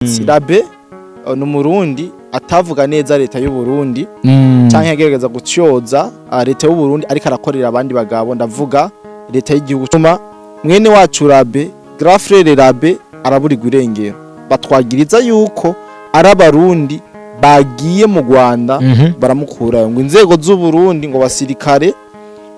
Rabe ni Umurundi atavuga neza leta y'u Burundi canke yagerageza gutyoza leta y'u Burundi, ariko arakorera abandi bagabo, ndavuga leta y'igihugu. Cuma mwene wacu Rabe, grand frère Rabe, araburirwa irengero, batwagiriza yuko ari Abarundi bagiye mu Rwanda baramukurayo, ngo inzego z'u Burundi, ngo basirikare,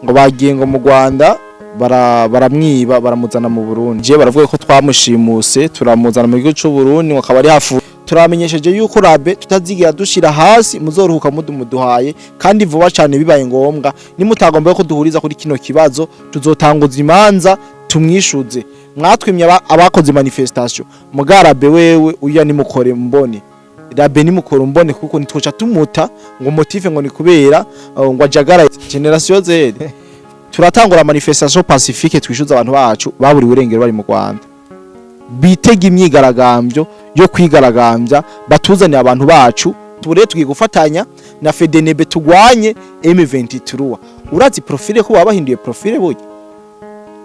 ngo bagiye ngo mu Rwanda baramwiba baramuzana mu Burundi. Je baravuga ko twamushimuse turamuzana mu gihugu cy'u Burundi, ngo akaba ari hafu. Turamenyesheje yuko Rabe tutazigira dushira hasi, muzoruhuka mudumuduhaye kandi vuba cyane. Bibaye ngombwa, nimutagomba ko duhuriza kuri kino kibazo, tuzotanguza imanza tumwishuze. Mwatwimye abakoze manifestation, mugarabe wewe uya nimukore mbone Rabe, nimukore mbone, kuko nitwoca tumuta ngo motif ngo ni kubera ngo ajagara génération Z. Turatangura manifestation pacifique, twishuza abantu bacu baburiwe irengero bari mu Rwanda. Bitega imyigaragambyo yo kwigaragambya, batuzaniye abantu bacu. Tubure tugiye gufatanya na FDNB tugwanye M23. Urazi profil ko baba bahinduye profil burya,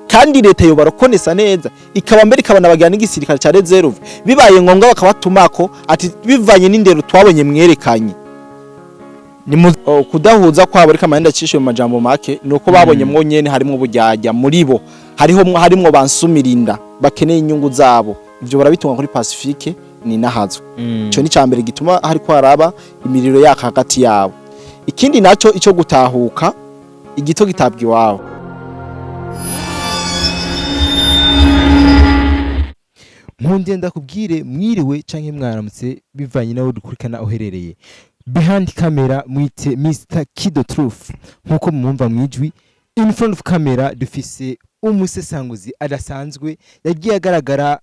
kandi leta yo barokonesa neza, ikaba mbere ikabanabagira n'igisirikare ca réserve, bibaye ngombwa bakabatumako ati bivanye n'indero twabonye mwerekanye ni kudahuza kwabo. Ariko amahenda acishe mu majambo make nuko babonye mwo nyene harimo uburyarya muri bo, hariho harimwo bansumirinda bakeneye inyungu zabo. Ivyo barabitunga kuri Pacifique ni nahazwe. Ico ni cambere gituma hariko haraba imiriro yaka hagati yabo. Ikindi naco, ico gutahuka igito gitabwa iwabo. Nkundiye ndakubwire mwiriwe canke mwaramutse, bivanye nawe dukurikana uherereye. Behind camera mwite Mr Kido Truth, nkuko mumwumva mwijwi. In front of camera dufise umusesanguzi adasanzwe, yagiye agaragara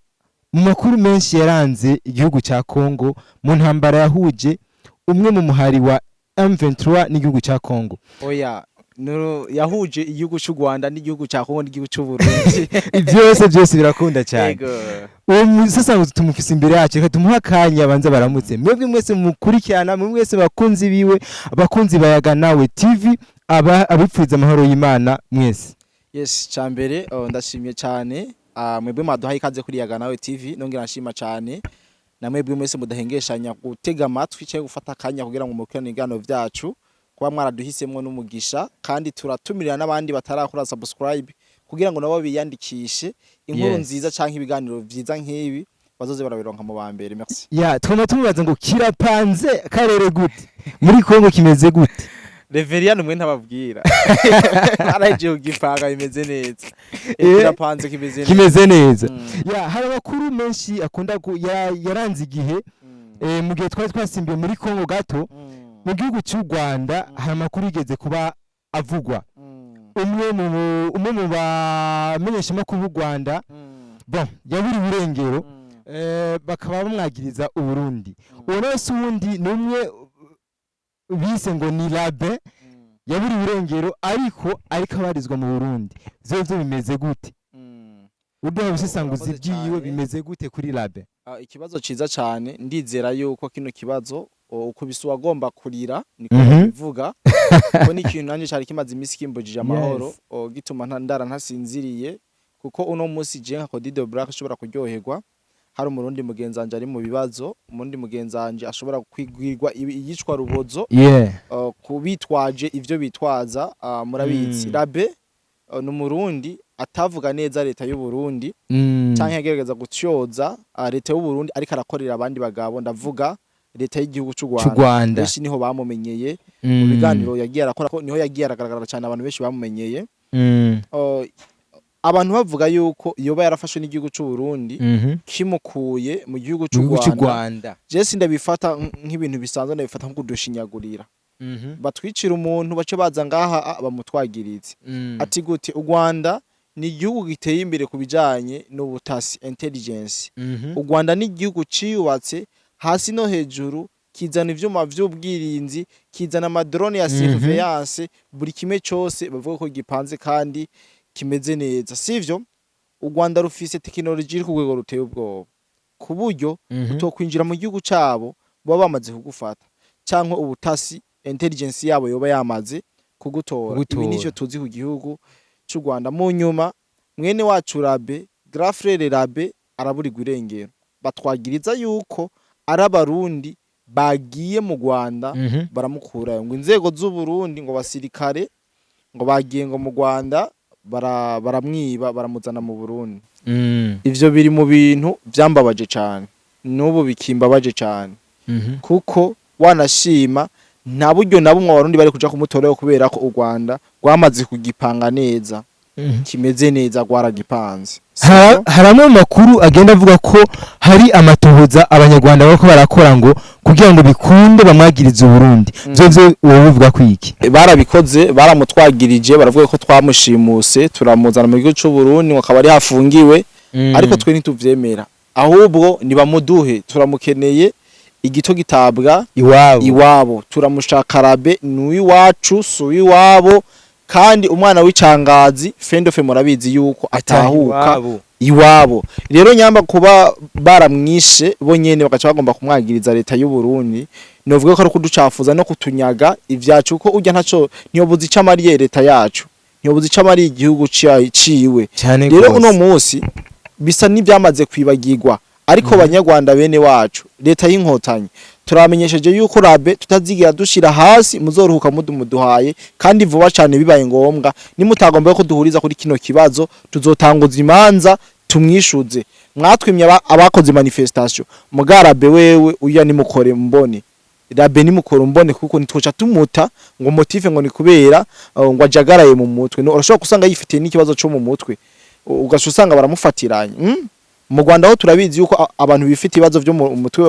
mu makuru menshi yaranze igihugu ca Congo mu ntambara yahuje umwe mu muhari wa M23 n'igihugu ca Congo. Oya, nuro yahuje igihugu cy'u Rwanda n'igihugu cya Congo n'igihugu cy'u Burundi. Byose byose birakunda cyane. Yego. Uwo musesanguzi tumufise imbere yacu, reka tumuhe akanya abanze baramutse mwebwe mwese mukurikirana, mwe mwese bakunzi biwe, abakunzi bayaga nawe TV, aba abipfuza amahoro y'Imana mwese. Yes, cambere ndashimye cyane mwebwe mwaduhaye ikaze kuri Yaga Nawe TV. Nongera nshima cyane na mwebwe mwese mudahengeshanya gutega amatwi cyangwa gufata akanya kugira ngo mukurikirane ibiganiro byacu. Kuba mwaraduhisemwo n'umugisha, kandi turatumirira n'abandi batarakora subscribe kugira ngo nabo biyandikishe. Inkuru nziza canke ibiganiro vyiza nk'ibi bazoze barabironka mu ba mbere. Merci. Ya, twama tumubaza ngo kirapanze karere gute muri Kongo, kimeze gute? Reveria numwe ntababwira, araje kugipanga, bimeze neza. Kirapanze, kimeze neza. Kimeze neza. Ya, hari amakuru menshi akunda yaranze igihe mu gihe twari twasimbiye muri Kongo gato. Mu gihugu cy'u Rwanda hari amakuru yigeze kuba avugwa, umwe mu bamenyeshamakuru b'u Rwanda, bon, yaburiwe irengero, bakaba bamwagiriza Uburundi. Uwo nawe si uwundi, ni umwe bise ngo ni Rabe, yaburiwe irengero ariko abarizwa mu Burundi. Vyo bimeze gute? Uduha ubusesanguzi Urakoze bwiwe cyane. Bimeze gute kuri Rabe? Ikibazo ciza cyane. Ndizera yuko kino kibazo ukubise uwagomba kurira, niko babivuga, ko ni ikintu nanjye cyari kimaze iminsi kimbujije amahoro, gituma ndara ntasinziriye, kuko uno munsi je nka Codido Black ashobora kuryoherwa hari Umurundi mugenzi wanje ari mu bibazo, Umurundi mugenzi wanje ashobora kwigwirwa iyicwa rubozo kubitwaje ivyo bitwaza. Murabizi, Rabe ni Umurundi atavuga neza leta y'u Burundi canke yagerageza gutyoza leta y'u Burundi, ariko arakorera abandi bagabo, ndavuga leta y'igihugu cy'u Cy'u Rwanda. Rwanda. Benshi niho bamumenyeye mu biganiro yagiye arakora, ko niho yagiye aragaragara cyane, abantu benshi bamumenyeye. Abantu bavuga yuko yoba yarafashwe n'igihugu cy'u Burundi kimukuye mu gihugu mu cy'u gihugu cy'u Rwanda. Rwanda. Je sindabifata nk'ibintu bisanzwe, ndabifata nko kudushinyagurira. Batwicira umuntu, bace baza ngaha bamutwagirize. Ati gute? U Rwanda ni igihugu giteye imbere ku bijanye n'ubutasi, intelligence. U Rwanda ni igihugu ciyubatse hasi no hejuru, kizana ivyuma vy'ubwirinzi, kizana ama drone ya surveillance, buri kimwe cyose bavuga ko gipanze kandi kimeze neza, sivyo? U Rwanda rufise tekinoloji iri ku rwego ruteye ubwoba, ku buryo utokwinjira mu gihugu cabo baba bamaze kugufata, canke ubutasi, intelligence yabo yoba yamaze kugutora. Ibi Kugutora. nivyo tuzi ku gihugu cy'u Rwanda. Mu nyuma mwene wacu Rabe, grand frère Rabe, araburirwa irengero. Batwagiriza yuko ari Abarundi bagiye mu Rwanda baramukurayo, ngo inzego z'u Burundi, ngo basirikare, ngo bagiye ngo mu Rwanda baramwiba, baramuzana mu Burundi. Ivyo biri mu bintu vyambabaje cane, n'ubu bikimbabaje cane, kuko wanashima nta buryo na bumwe Abarundi bari kuja kumutorayo, kubera ko u Rwanda rwamaze kugipanga neza, kimeze neza, rwaragipanze. Hari amwe mu makuru agenda avuga ko hari amatohoza Abanyarwanda bariko barakora ngo kugira ngo bikunde bamwagirize Uburundi. Vyo wowe bivuga ko iki? Barabikoze, baramutwagirije, baravuga ko twamushimuse turamuzana mu gihugu c'u Burundi, ngo akaba ari hafungiwe, ariko twe ntituvyemera. Ahubwo nibamuduhe, turamukeneye. Igito gitabwa iwabo. Iwabo. Turamushaka. Rabe ni uw'iwacu, si uw'iwabo. Kandi umwana w'icangazi fendofe murabizi yuko atahuka iwabo. Rero nyamba kuba baramwishe bo nyene bagaca bagomba kumwagiriza leta y'u Burundi, novuga ko ari kuducafuza no kutunyaga ivyacu, kuko urya ntaco ntiyobuza ico amariye leta yacu, ntiyobuza ico amariye igihugu ciwe. Cyane Rero gose. uno munsi bisa n'ibyamaze kwibagirwa, ariko Banyarwanda bene wacu, leta y'Inkotanyi, turamenyesheje yuko Rabe tutazigira dushira hasi. Muzoruhuka mudumuduhaye kandi vuba cyane. Bibaye ngombwa, nimutagomba ko duhuriza kuri kino kibazo, tuzotanguza imanza tumwishuze. Mwatwimye abakoze manifestation, mugarabe wewe uya nimukore mbone Rabe, nimukore mbone, kuko ntitwoca tumuta ngo motif ngo ni kubera ngo ajagaraye mu mutwe. No, urashobora gusanga yifitiye n'ikibazo cyo mu mutwe, ugaca usanga baramufatiranye. Mu Rwanda ho turabizi yuko abantu bifite ibibazo byo mu mutwe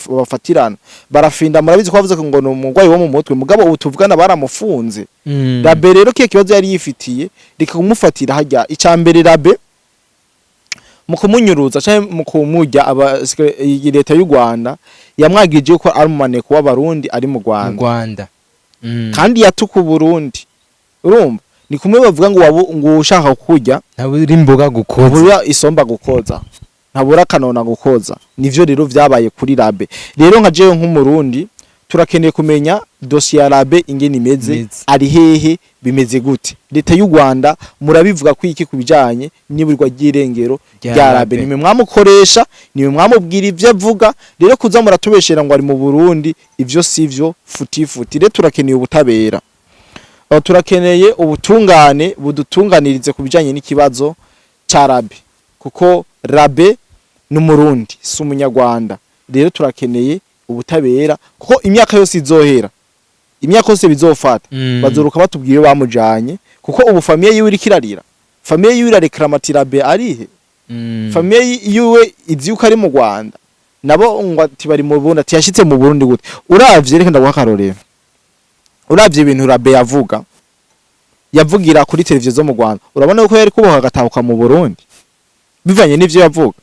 babafatirana, barafinda. Murabizi ko bavuze ngo ni umurwayi wo mu mutwe, mugabo ubu tuvugana baramufunze. Rabe rero kiye kibazo yari yifitiye, reka kumufatira hajya. Icambere, Rabe mu kumunyuruza canke mu kumurya, iyi leta y'u Rwanda yamwagije ko ari umumaneko w'Abarundi ari mu Mu Rwanda. Rwanda. Kandi yatuka Uburundi. Urumva ni kumwe bavuga ngo ngo ushaka kurya ntabura imboga gukoza. Ntabura isomba gukoza, ntabura akanona gukoza. Nivyo rero vyabaye kuri Rabe. Rero nka jewe nk'Umurundi, turakeneye kumenya dosiye ya Rabe ingene imeze, Imeze. ari hehe, bimeze gute? Leta y'u Rwanda murabivuga ko iki kubijanye n'iburwa ry'irengero Rya rya Rabe? Rabe. Nimwe mwamukoresha, nimwe mwamubwira ivyo avuga. Rero kuza muratubeshera ngo ari mu Burundi, ivyo sivyo, futi futi. Rero turakeneye ubutabera. Aho turakeneye ubutungane budutunganirize ku bijanye n'ikibazo ca Rabe, kuko Rabe ni Umurundi, si Umunyarwanda. Rero turakeneye ubutabera, kuko imyaka yose izohera, imyaka yose bizofata, bazoruka batubwiye iyo bamujanye, kuko ubu famille yiwe iriko irarira, famille yiwe irareklama ati: "Rabe arihe?" Famille yiwe izi yuko ari mu Rwanda, nabo ngo ati bari mu Burundi, ati yashitse mu Burundi gute? Uravye, reka ndaguha akarorero, uravye ibintu Rabe yavuga, yavugira kuri televiziyo zo mu Rwanda, urabona yuko yari kuboha agatahuka mu Burundi bivanye n'ivyo yavuga.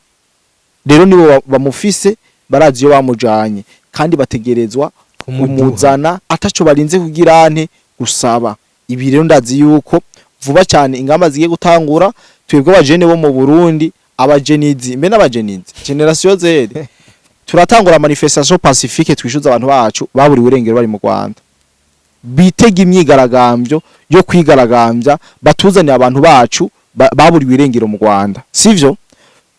Rero nibo bamufise, barazi iyo bamujanye, kandi bategerezwa kumuzana ataco barinze kugira ante gusaba. Ibi rero ndazi yuko vuba cyane ingamba zigiye gutangura. Twebwe abajene bo mu Burundi, abajenizi mbe n'abajenizi génération Z, turatangura manifestation pacifique twishuza abantu bacu baburiwe irengero bari mu Rwanda. Bitega imyigaragambyo yo kwigaragambya, batuzaniye abantu bacu baburiwe irengero mu Rwanda, sivyo?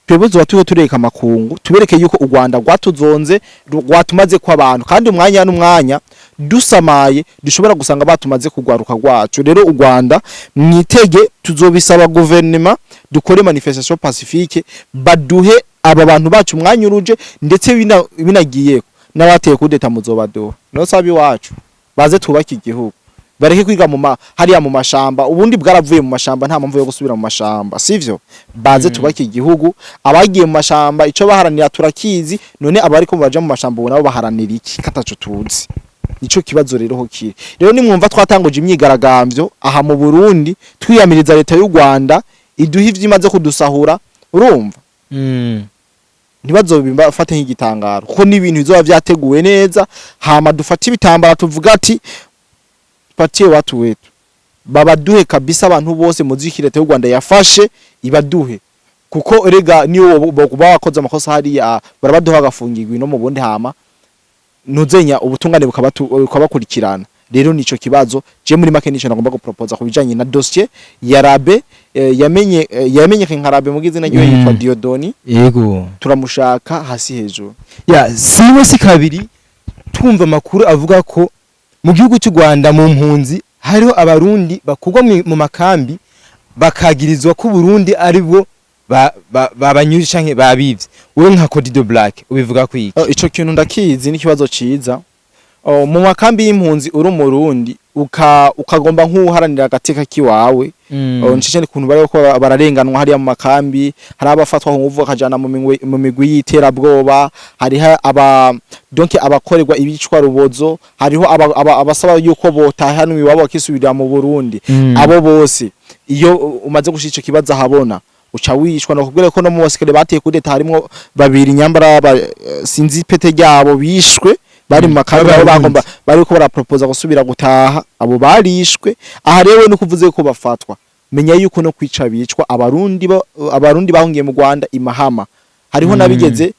Twebwe tuba turiko tureka amakungu, tubereke yuko u Rwanda rwatuzonze, rwatumaze ko abantu, kandi umwanya n'umwanya dusamaye dushobora gusanga batumaze kugwaruka rwacu. Rero u Rwanda mwitege, tuzobisaba guverinoma, dukore manifestation pacifique, baduhe aba bantu bacu umwanya uruje, ndetse binagiyeko n'abateye kudeta muzobaduha. No sabi iwacu baze twubake igihugu, bareke kwiga mu hariya mu mashamba. Ubundi bwaravuye mu mashamba, nta mpamvu yo gusubira mu mashamba, sivyo? Baze tubake igihugu. Abagiye mu mashamba ico baharanira turakizi. None abariko baja mu mashamba ubu nabo baharanira iki kataco tuzi? Nico kibazo rero ho kiri. Rero nimwumva twatanguje imyigaragambyo aha mu Burundi twiyamiriza leta y'u Rwanda iduha ivyo imaze kudusahura, urumva, ntibazobifate nk'igitangaro, kuko n'ibintu bizoba vyateguwe neza. Hama dufate ibitambara tuvuga ati: "Patie watu wetu." Babaduhe kabisa. Abantu bose muziki leta y'u Rwanda yafashe ibaduhe, kuko erega niyo bokuba wakoze amakosa hariya barabaduha agafungirwa no mu bundi, hama ntuzenya ubutungane bukabakurikirana. Rero nico kibazo je muri make nico nagomba gupropoza ku bijanye na dossier ya Rabe. Yamenye yamenyekanye nka Rabe, mu izina ryiwe yitwa Diodoni. Turamushaka hasi hejuru. Ya, si si kabiri twumva amakuru avuga ko mu gihugu cy'u Rwanda mu mpunzi hariho Abarundi bakugwa mu makambi, bakagirizwa ko Burundi ari bwo babanyuje canke babivye. Wowe nka Codido Black ubivuga ko iki? Oh, ico kintu ndakizi, n'ikibazo ciza. Oh, mu makambi y'impunzi uri Umurundi ukagomba nk'uharanira agateka kiwawe. Oh, nshishane kuntu bari ko bararenganwa hariya mu makambi. Hari abafatwa ku nguvu bakajana mu migwi y'iterabwoba, hariho aba donc abakorerwa ibicwa rubozo, hariho abasaba yuko botahanwa iwabo bakisubirira mu Burundi. Abo bose iyo umaze gushira ico kibazo ahabona, uca wishwa. No kubwira ko no mu basikare bateye kudeta harimwo babiri nyambara sinzi ipete ryabo bishwe bari mu makambi aho B'Abarundi. Bagomba bariko barapropoza gusubira gutaha, abo barishwe. Aha rero no kuvuze ko bafatwa, menya yuko no kwica bicwa. Abarundi bahungiye mu Rwanda imahama hariho nabigeze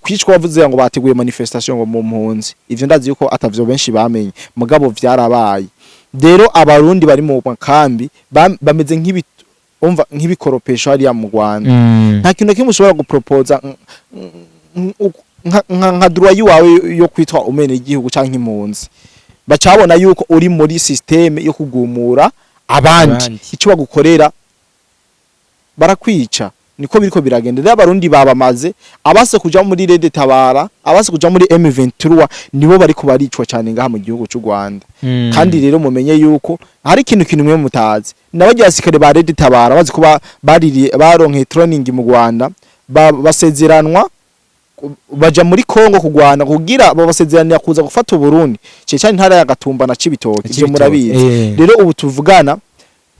kwicwa bavuze ngo bateguye manifestation ngo mu mpunzi. Ivyo ndazi yuko atavyo benshi bamenye, mugabo vyarabaye. Rero Abarundi bari mu makambi bameze nk'ibi, umva, nk'ibikoropesho hariya mu Rwanda. Nta kintu na kimwe ushobora gupropoza nka droit yiwawe yo kwitwa umene igihugu canke impunzi. Bacabona yuko uri muri système yo kugumura abandi. Abandi. Ico bagukorera barakwica, niko biriko biragenda. Rero Abarundi babamaze abase kuja muri Red Tabara, abase kuja muri M23, nibo bariko baricwa cyane ngaha mu gihugu c'u Rwanda. Kandi rero mumenye yuko hari ikintu mwe mutazi, n'abarya basirikare ba Red Tabara bazi kuba baririye baronke training mu Rwanda, basezeranwa baja muri Kongo kugwana kugira babasezeranira kuza gufata Uburundi, cyane cyane intara ya Gatumba na Cibitoke. Ivyo murabizi. Rero ubu tuvugana,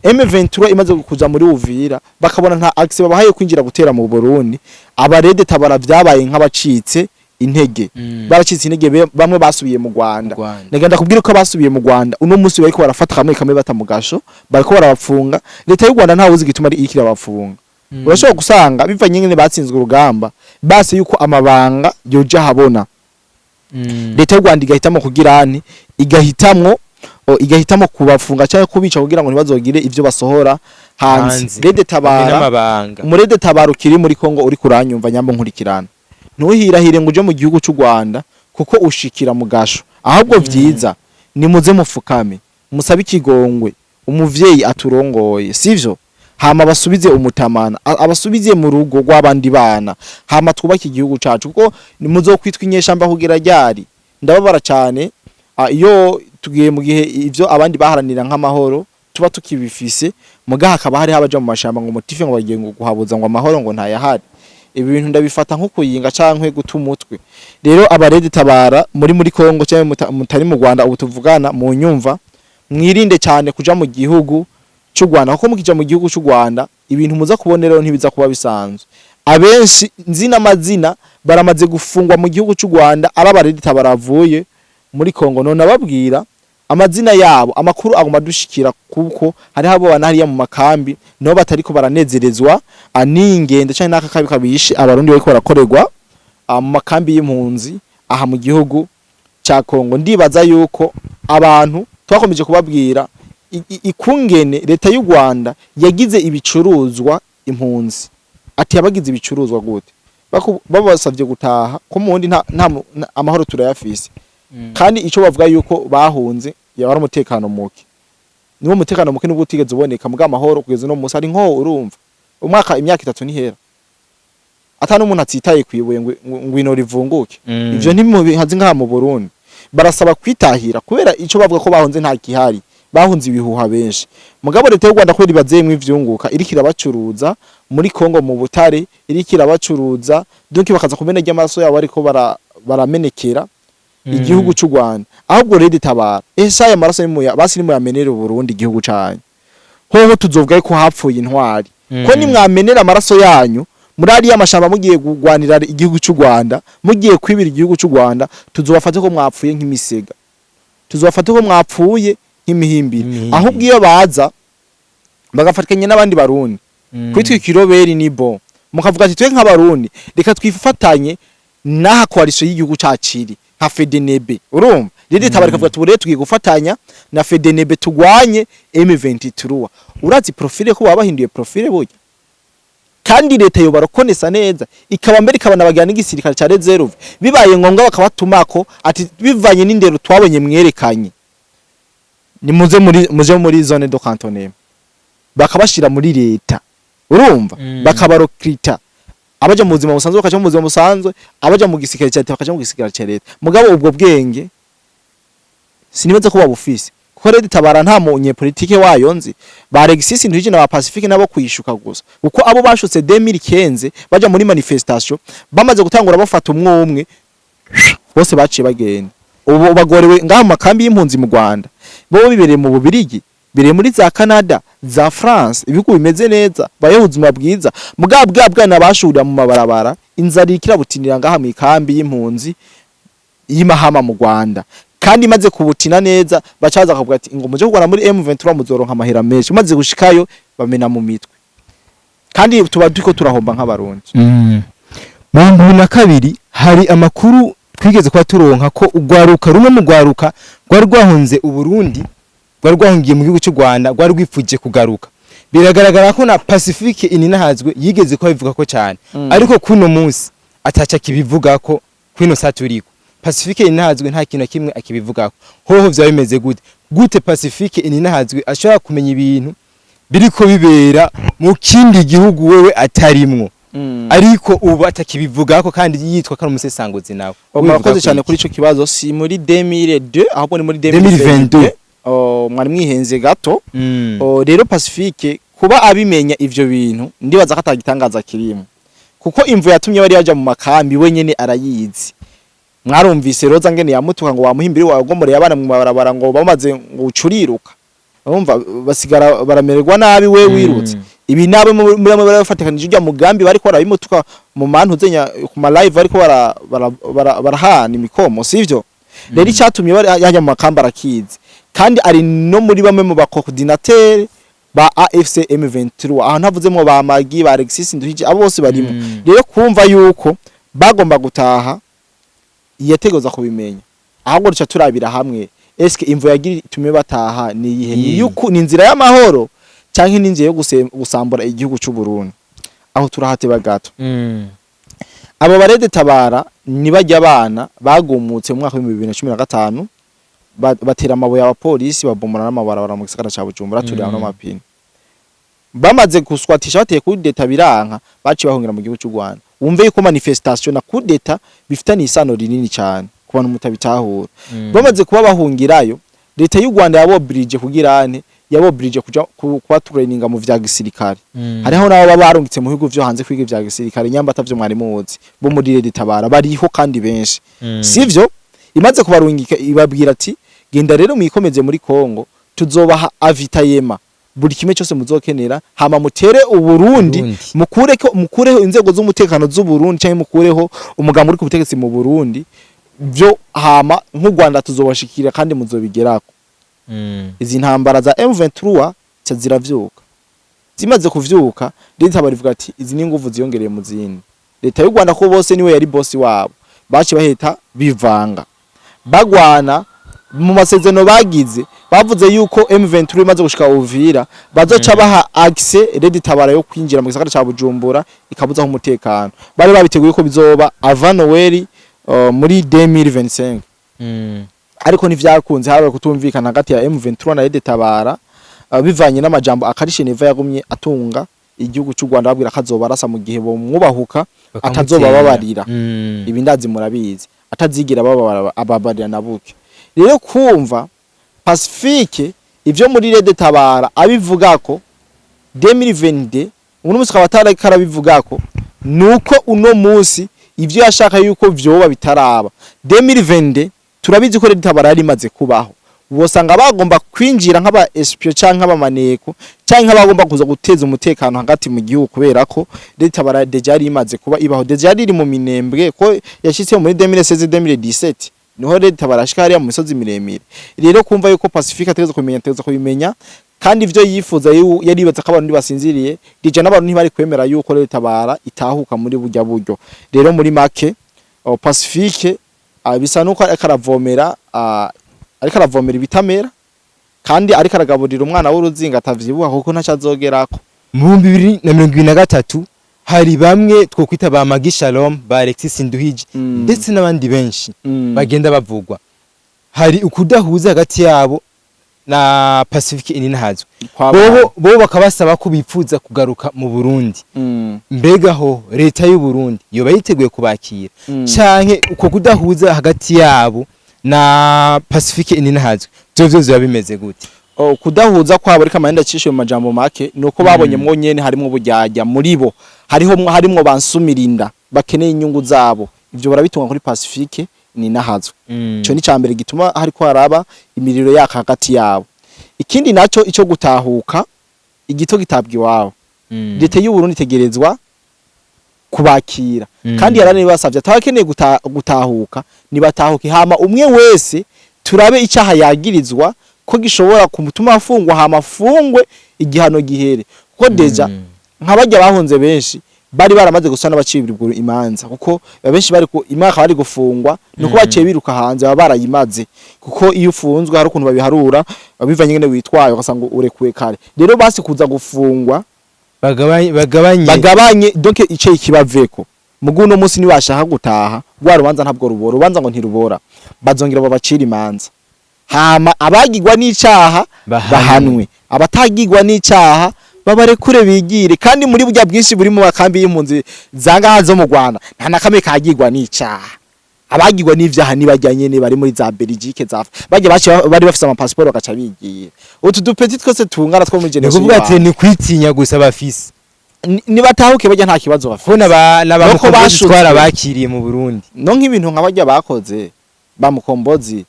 M23 imaze kuza muri Uvira, bakabona nta accès babahaye kwinjira gutera mu Burundi, aba Red Tabara vyabaye nk'abacitse intege. Baracitse intege, bamwe basubiye mu Rwanda. Rwanda. Nagenda kubwira ko basubiye mu Rwanda uno munsi bariko barafata kamwe kamwe bata mu gasho, bariko barabafunga. Leta y'u Rwanda ntawe uzi igituma ari iriko irabafunga. Urashobora gusanga bivanye nyene batsinzwe urugamba, base yuko amabanga yoja habona. Leta y'u Rwanda igahitamo kugira ane, igahitamwo kubafunga cyangwa kubica kugira ngo ntibazogire ivyo basohora hanze. Hanze. Rede Tabara, n'amabanga. Umurede Tabara ukiri muri Kongo, uri kuranyumva nyambo nkurikirana, ntuhirahire ngo uje mu gihugu cy'u Rwanda kuko ushikira mu gasho. Ahubwo vyiza nimuze mufukame musabe ikigongwe umuvyeyi aturongoye, sivyo? Hama basubize umutamana, abasubize mu rugo rw'abandi bana, hama twubake igihugu cacu, kuko muzokwitwa inyeshamba kugira ryari? Ndababara cyane iyo tugiye mu gihe ivyo abandi baharanira nk'amahoro tuba tukibifise, mugaha hakaba hari abaja mu mashamba ngo motif ngo bagiye ngo guhabuza ngo amahoro ngo ntayahari. Ibi bintu ndabifata nko kuyinga canke guta umutwe. Rero abarede Tabara muri Kongo cyangwa mutari mu Rwanda ubu tuvugana mu nyumva, mwirinde cyane kuja mu gihugu cy'u Rwanda, kuko mukija mu gihugu cy'u Rwanda ibintu muza kuboneraho ntibiza kuba bisanzwe. Abenshi nzi n'amazina baramaze gufungwa mu gihugu cy'u Rwanda ari abarede Tabara bavuye muri Kongo. None ababwira amazina yabo, amakuru aguma dushikira, kuko hariho abo bana hariya mu makambi nabo batariko baranezerezwa n'ingendo canke n'aka kabi kabishe Abarundi bariko barakorerwa mu makambi y'impunzi aha mu gihugu ca Kongo. Ndibaza yuko abantu twakomeje kubabwira ikungene leta y'u Rwanda yagize ibicuruzwa impunzi. Ati yabagize ibicuruzwa gute? Babasavye gutaha ko mu wundi nta amahoro turayafise. Kandi ico bavuga yuko bahunze yaba ari umutekano muke, niwo mutekano muke nubwo utigeze uboneka muga amahoro kugeza uno munsi ari nko urumva umwaka, imyaka 3 ntihera ata n'umuntu atsitaye kwibuye ngo ino rivunguke. Ivyo ntimubihazi ngaha mu Burundi. Barasaba kwitahira kubera ico bavuga ko bahunze nta gihari, bahunze ibihuha benshi. Mugabo leta y'u Rwanda kubera ibazeyemwo ivyunguka, iriko irabacuruza muri Kongo mu butare, iriko irabacuruza, donc bakaza kumena ry'amaraso yabo ariko baramenekera igihugu cy'u Rwanda. Ahubwo rero itabara ese aya maraso nimuya basi nimuyamenere Burundi igihugu canyu, hoho tuzovuga ko hapfuye intwari. Ko nimwamenera amaraso yanyu muri ariya mashamba mugiye kugwanira igihugu cy'u Rwanda, mugiye kwibira igihugu cy'u Rwanda, tuzobafate ko mwapfuye nk'imisega, tuzobafate ko mwapfuye nk'imihimbiri. Imihimbiri. Ahubwo iyo baza bagafatikanya n'abandi Barundi kwitwa ikiroberi ni bon, mukavuga ati twe nk'Abarundi reka twifatanye n'aha coalition y'igihugu caciri nka FDNB, urumva RED Tabara ikavuga ati ubu rero tugiye gufatanya na FDNB tugwanye M23. Urazi profil ko baba bahinduye profil burya, kandi leta yo barokonesa neza, ikaba mbere ikabanabagira n'igisirikare ca réserve, bibaye ngombwa bakabatumako ati bivanye n'indero twabonye mwerekanye, nimuze muri, muje muri zone de cantonnement, bakabashira muri leta, urumva, bakabarokrita. Abaja mu buzima busanzwe bakaja mu buzima busanzwe, abaja mu gisirikare ca leta bakaja mu gisirikare ca leta. Mugabo ubwo bwenge sinibaza ko babufise, kuko RED Tabara nta munyepolitike wayo nzi. Ba Alexis Nduhije na ba Pacifique nabo kwishuka gusa, kuko abo bashutse 2015 baja muri manifestation, bamaze gutangura bafata umwe umwe, bose baciye bagenda. Ubu bagorewe ngaha mu makambi y'impunzi mu Rwanda, bo bibereye mu Bubirigi, bereye muri za Canada, za France, ibihugu bimeze neza, bayeho ubuzima bwiza. Mugabo bwa bwana bashurira mu mabarabara, inzara ikirabutinira ngaha mu ikambi y'impunzi y'Imahama mu Rwanda. Kandi imaze kubutina neza, bacaza bakavuga ati ngo muje kurwana muri M23 muzoronka amahera menshi. Maze gushikayo bamena mu mitwe, kandi tuba turiko turahomba nk'Abarundi. Mu 2002 hari amakuru twigeze kuba turonka ko urwaruka rumwe mu rwaruka rwari rwahunze Uburundi, rwari rwahungiye mu gihugu cy'u Rwanda, rwari rwifuje kugaruka. Biragaragara ko na Pacifique Ininahazwe yigeze kuba bivuga ko cyane, ariko kuno munsi ataca kibivuga ko. Kwino saa turiko, Pacifique Ininahazwe nta kintu na kimwe akibivugako. Hoho vyaba bimeze gute? Gute Pacifique Ininahazwe ashobora kumenya ibintu biriko bibera mu kindi gihugu wewe atarimwo, ariko ubu atakibivugako kandi yitwa ko ari umusesanguzi nawe? Murakoze cyane kuri ico kibazo. Si muri 2002, ahubwo ni muri 2022. 2022. Oh, mwari mwihenze gato. Oh, rero Pacifique kuba abimenya ivyo bintu, ndibaza ko atagitangaza kirimo, kuko imvu yatumye bari yaja mu makambi we nyene arayizi. Mwarumvise Roza ngene yamutuka ngo wamuhimbiri wagomoreye abana mu mabarabara, ngo bamaze ngo ucuriruka, urumva basigara baramererwa nabi, we wirutse. Ibi nabe muri bamwe bari bafatikanije ujya mugambi, bariko barabimutuka mu mantu zenya ku ma live, ariko barahana imikomo, sivyo? Rero icyatumye bari yajya mu makambi arakizi, kandi ari no muri bamwe mu ba coordinateur ba AFC M23. Aho ntavuzemo ba Magi, ba Alexis Nduhije, abo bose barimo. Rero kumva yuko bagomba gutaha, yategoza kubimenya. Ahubwo duca turabira hamwe, eske imvo yagira itume bataha ni iyihe? Ni Iyihe? yuko ni inzira y'amahoro canke ni inzira yo gusambura igihugu c'u Burundi? Aho turahateba gato. Abo ba RED Tabara ni bajya abana bagumutse mu mwaka wa 2015, batera amabuye abapolisi, babomora n'amabarabara mu gisagara ca Bujumbura, turira n'amapine. Bamaze guswatisha, bateye coup d'état biranka, baciye bahungira mu gihugu cy'u Rwanda. Wumve yuko manifestation na coup d'état bifitanye isano rinini cyane ku bantu mutabitahura. Bamaze kuba bahungirayo, leta y'u Rwanda yabobrije kugira ane, yabobrije kuja kuba traininga mu vya gisirikare. Hariho nabo baba barungitse mu bihugu vyo hanze kwiga ivya gisirikare, nyamba atavyo mwari muzi, bo muri RED Tabara bariho kandi benshi, sivyo? Imaze kubarungika, ibabwira ati genda rero mwikomeze muri Kongo, tuzobaha avitayema, buri kimwe cyose muzokenera, hama mutere Uburundi, Burundi. mukureko, mukureho inzego z'umutekano z'u Burundi cyangwa mukureho umugambi uri ku butegetsi mu Burundi byo, hama nk'u Rwanda tuzobashikira kandi muzobigerako. Izi ntambara za M23 ca ziravyuka. Zimaze kuvyuka, leta barivuga ati izi ni nguvu ziyongereye mu zindi. Leta y'u Rwanda ko bose niwe yari boss wabo, baci bahita bivanga, bagwana. Mu masezerano bagize, bavuze yuko M23 imaze gushika Uvira, bazoca baha accès RED Tabara yo kwinjira mu gisagara ca Bujumbura, ikabuzaho umutekano. Bari babiteguye ko bizoba avant Noël, muri 2025, ariko ntivyakunze. Habaye kutumvikana hagati ya M23 na RED Tabara, bivanye n'amajambo akarishe Neva yagumye atunga igihugu cy'u Rwanda, babwira ko azobarasa mu gihe bomwubahuka, atazobababarira. Ibi ndazi murabizi, atazigira ababarira na buke. Rero kumva Pacifique ivyo muri RED Tabara abivuga ko 2022, uno munsi akaba atariko arabivuga ko, nuko uno munsi ivyo yashaka yuko vyoba bitaraba. 2022 turabizi ko RED Tabara yari imaze kubaho. Wosanga bagomba kwinjira nk'aba espion canke nk'abamaneko canke nk'abagomba kuza guteza umutekano hagati mu gihugu, kubera ko RED Tabara déjà yari imaze kuba ibaho, déjà yari iri mu Minembwe, ko yashitse muri 2016 2017, niho RED Tabara ashika hariya mu misozi miremire. Rero kumva yuko Pacifique ategeza kumenya, ategeza kubimenya, kandi ivyo yifuza yaribaza ko abantu basinziriye déjà, n'abantu ntibari kwemera yuko RED Tabara itahuka muri burya buryo. Rero muri make, Pacifique bisa nuko ariko aravomera. Ariko aravomera ibitamera, kandi ariko aragaburira umwana w'uruzinga atavyibuha, kuko ntaco azogerako. Mu 2023 hari bamwe twokwita ba Magi Shalom, ba Alexis Nduhiji, ndetse n'abandi benshi bagenda bavugwa. Hari ukudahuza hagati yabo na Pacifique Ininahazwe. Bobo bakabasaba ko bipfuza kugaruka mu Burundi. Mbega ho leta y'u Burundi yoba yiteguye kubakira, canke uko kudahuza hagati yabo na Pacifique Ininahazwe vyo biba bimeze gute? Oh, kudahuza kwabo, ariko amahenda acishe mu majambo make, nuko babonye mwo nyene harimwo uburyarya muri bo, hariho harimwo bansumirinda bakeneye inyungu zabo. Ivyo barabitunga kuri Pacifique Ininahazwe. Ico ni cambere gituma hariko haraba imiriro yaka hagati yabo. Ikindi naco, ico gutahuka, igito gitabwa iwabo. Leta y'u Burundi itegerezwa kubakira, kandi yaranibasavye atabakeneye gutahuka nibatahuke, hama umwe wese turabe icaha yagirizwa ko gishobora kumutuma afungwa, hama afungwe igihano gihere, kuko déjà nka barya bahunze benshi bari baramaze gusa n'abacibirwa imanza, kuko benshi bari ku imyaka bari gufungwa nuko baciye biruka hanze, baba barayimaze, kuko iyo ufunzwe hari ukuntu babiharura bivanye ngene witwaye, ugasanga urekuwe kare. Rero basi kuza gufungwa bagabanye. Bagabanye, donc ice ikibaveko. Mugu uno munsi nibashaka gutaha, rwa rubanza ntabwo rubora, urubanza ngo ntirubora, bazongera babacira imanza, hama abagirwa n'icaha bahanwe, bahanwe, abatagirwa n'icaha babarekure bigire. Kandi muri burya bwinshi buri mu makambi y'impunzi zangaha zo mu Rwanda, nta na kamwe kagirwa n'icaha. Abagirwa n'ivyaha nibajya nyene bari muri za Belgique, za bajya baciye bari bafise ama passeport bagaca bigira. Utu dupeti twose tungana two muri Ni generation kuvuga ati ni kwitinya gusa bafise. Nibatahuke bajya, nta kibazo bafise. Ko naba Nuko n'abamukombozi bashutswe. twarabakiriye mu Burundi. No nk'ibintu nka bajya bakoze bamukombozi,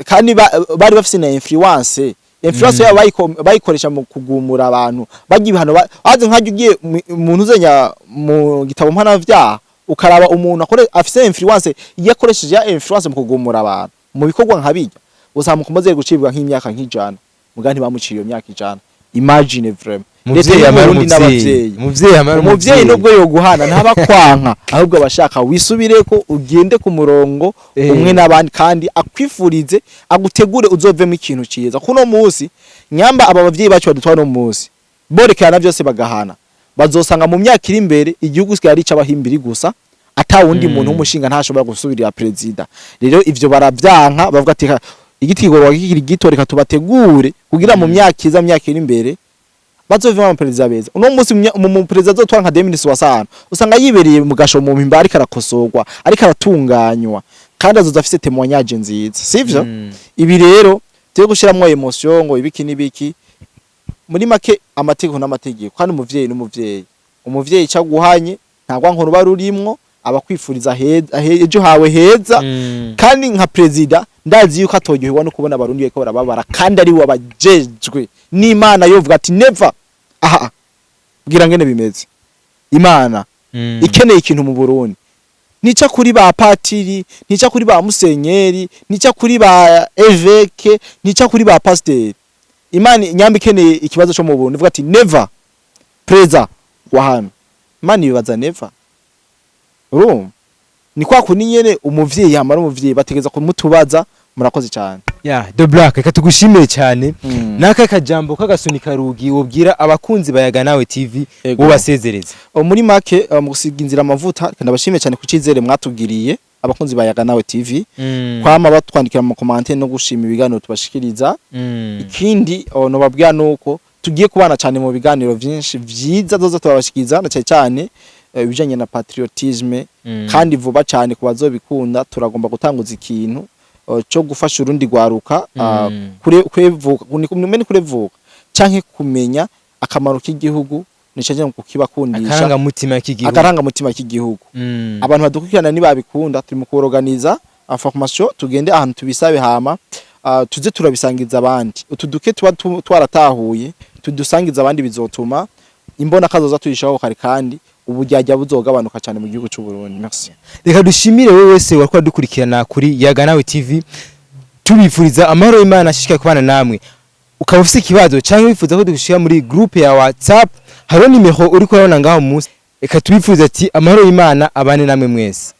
kandi bari bafise na influence yabo bayikoresha mu kugumura abantu bajya ibihano wazi nkajya ugiye umuntu uzenya mu gitabo mpanavyaha, ukaraba umuntu akore afise influence, iyo akoresheje ya influence mu kugumura abantu mu bikorwa nka bijya, usanga mukombozi yari gucibwa nk'imyaka nk'ijana, muga ntibamuciye iyo myaka 100. Imagine vraiment Leta Umuvyeyi amara y'Uburundi umuvyeyi n'abavyeyi. Umuvyeyi amara. Umuvyeyi nubwo yoguhana ntaba kwanka, ahubwo abashaka wisubireko, ugende ku murongo umwe n'abandi, kandi akwifurize, agutegure uzovemo ikintu ciza. Kuno munsi nyamba aba bavyeyi bacu badutwara no munsi borekana byose bagahana, bazosanga mu myaka iri imbere igihugu kigali ari ic'abahimbiri gusa, ata wundi muntu w'umushinga ntashobora gusubirira perezida. Rero ivyo baravyanka, bavuga ati igiti kigororwa kikiri gito, reka tubategure kugira mu myaka iza, mu myaka iri imbere, bazovemo abaperezida beza. Uno munsi mu perezida azotwara nka Denis Wasano, usanga yibereye mu gasho mu mpimba, ariko arakosorwa, ariko aratunganywa, kandi azoza afise témoignage nziza, sivyo? Ibi rero tuye gushiramwo émotion ngo ibiki n'ibiki. Muri make, amategeko n'amategeko, kandi umuvyeyi n'umuvyeyi. Umuvyeyi ico aguhanye ntabwo nkuru ruba rurimwo, abakwifuriza heza, ejo hawe heza. Kandi nka perezida ndazi yuko atoryoherwa no kubona abarundi bariko barababara, kandi ari we wabajejwe n'Imana. Yovuga ati never aha, bwira ngene bimeze. Imana ikeneye ikintu mu Burundi, nica kuri ba patiri, nica kuri ba musenyeri, nica kuri ba évêque, nica kuri ba pasiteri. Imana nyamba ikeneye ikibazo cyo mu Burundi, ivuga ati never preza wa hano. Imana ibibaza never. Urumva ni kwa kundi nyene umuvyeyi yamara umuvyeyi bategeza kumutubaza. Murakoze cyane. Ya The Black, reka tugushimire cyane. Naka kajambo k'agasunika rugi wobwira abakunzi bayaga nawe TV, wobasezereza? Muri make, mu gusiga inzira amavuta, reka ndabashimiye cyane ku cyizere mwatugiriye, abakunzi ba Yaga Nawe TV, kwama batwandikira mu commentaire no gushima ibiganiro tubashikiriza. Ikindi nobabwira nuko tugiye kubana cyane mu biganiro vyinshi vyiza zoza tubabashikiriza, na cyane cyane ibijanye na patriotisme. Kandi vuba cyane, ku bazobikunda, turagomba gutanguza ikintu cyo gufasha urundi rwaruka kure kwevuka ni kurevuka canke kumenya akamaro k'igihugu, nico nje kukibakundisha. Akarangamutima k'igihugu. Akarangamutima k'igihugu. Abantu badukurikirana nibabikunda, turi mu kuorganiza formation, tugende ahantu tubisabe, hama tuze turabisangiza abandi. Utu duke tuba twaratahuye tudusangiza abandi, bizotuma imbona kazoza tuyishaho kare, kandi uburyarya buzogabanuka cyane mu gihugu cy'u Burundi. Merci. Reka dushimire wewe wese wariko dukurikirana kuri Yaga Nawe TV, tubifuriza amahoro y'Imana ashishikaye kubana namwe. Ukaba ufise ikibazo cyangwa wifuza ko dushira muri groupe ya WhatsApp, hariho nimero uri kurabona ngaho munsi. Reka tubifurize ati amahoro y'Imana abane namwe mwese.